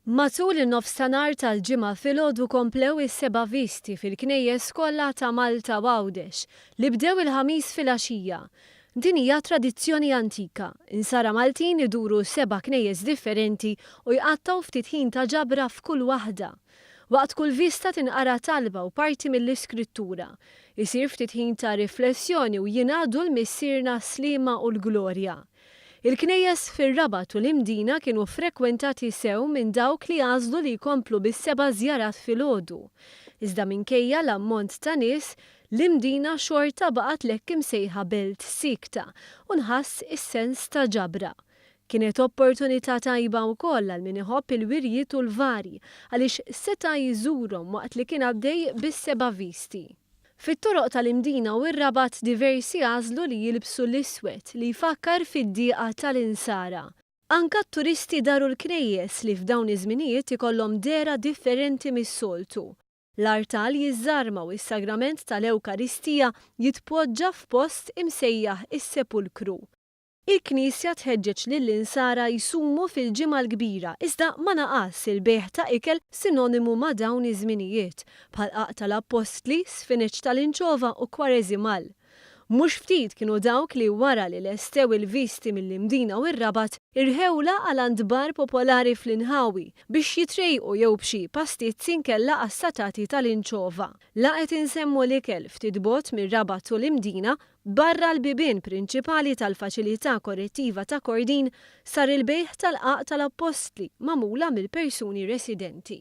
Matul in-nofstanhar tal-Ġimgħa filgħodu komplew is-seba' visti fil-knejjes kollha ta' Malta u Għawdex li bdew il-Ħamis filgħaxija. Din hija tradizzjoni antika. Insara Maltin iduru seba' knejjes differenti u jqattgħu ftit ħin ta' ġabra f'kull waħda. Waqt kull vista tinqara talba u parti mill-Iskrittura. Isir ftit ħin ta' riflessjoni u jingħadu l-Missierna, Sliema u l-Glorja. Il-knejjes fir-Rabat u l-Imdina kienu frekwentati sew minn dawk li għażlu li jkomplu bis-seba' żjarat filgħodu. Iżda minkejja l-ammont ta' nies, l-Imdina xorta baqgħet l-hekk imsejħa belt siekta u nħass is-sens ta' ġabra. Kienet opportunità tajba wkoll għal min iħobb il-wirjiet u l-vari għaliex seta' jżurhom waqt li kien għaddej bis-seba' visti. Fit-toroq tal-Imdina u r-Rabat diversi għażlu li jilbsu l-iswed li jfakkar fid-dieqa tal-Insara. Anka t-turisti daru l-knejjes li f'dawn iż-żminijiet ikollhom dehra differenti mis-soltu. L-artal jiżżarma u s-sagrament tal-Ewkaristija jitpoġġa f'post imsejjaħ is-Sepulkru. Il-Knisja tħeġġeġ lill-Insara jsumu fil-Ġimgħa l-Kbira iżda ma naqasx il-bejgħ ta' ikel sinonimu ma' dawn iż-żminijiet, bħal qagħaq tal-Appostli, sfineċ tal-inċova u kwareżimal. Mhux ftit kienu dawk li wara li lestew il-visti mill-Imdina u r-Rabat irħewlha għal għand bar popolari fl-inħawi biex jitrejqu jew b'xi pastizzi inkella qassatati tal-inċova. La qed insemmu l-ikel ftit bogħod mir-Rabat u l-Imdina, Barra l-bibien prinċipali tal-Faċilità Korrettiva ta' Kordin sar il-bejgħ tal-qagħaq tal-Appostli magħmula mill-persuni residenti.